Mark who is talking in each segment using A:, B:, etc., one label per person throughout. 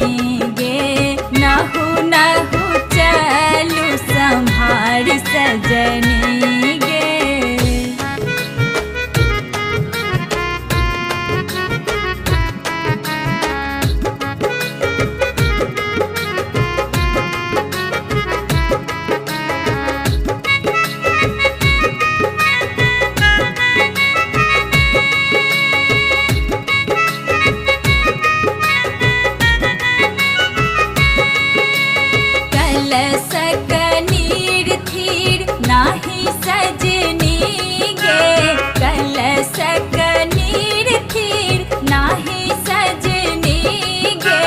A: सजनी गे, नहु नहु चलू संभार सजनी गे। कलशक नीर थीर नाही सजनी गे, कलशक नीर थीर नाही सजनी गे,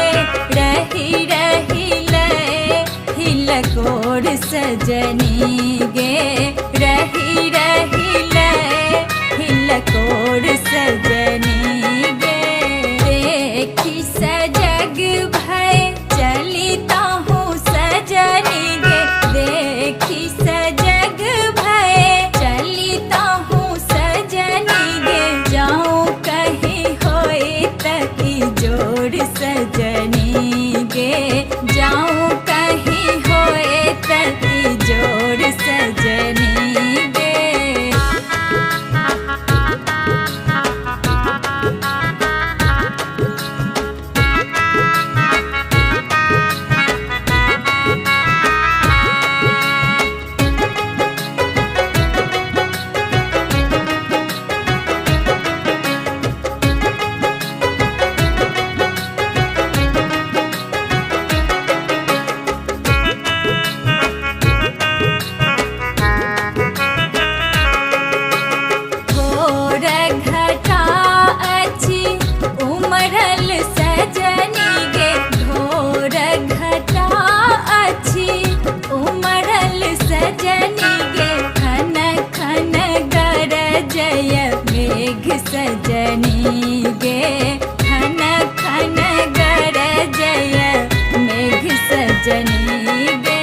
A: रही रही लय हिलकोर सजनी गे, रही रही लय हिलकोर सजनी गे। देखी सजग भय चलिता हूँ सजनी गे, देखी सजग भय चलिता हूँ सजनी गे, जाऊँ कहीं होए तकी जोर सजनी गे, जाऊँ कहीं होए तकी जोर सजनी गे। घोर घटा अछि उमरल सजनी गे, घोर घटा अछि उमरल सजनी गे, खन खन गरजय मेघ सजनी गे, खन खन गरजय मेघ सजनी गे।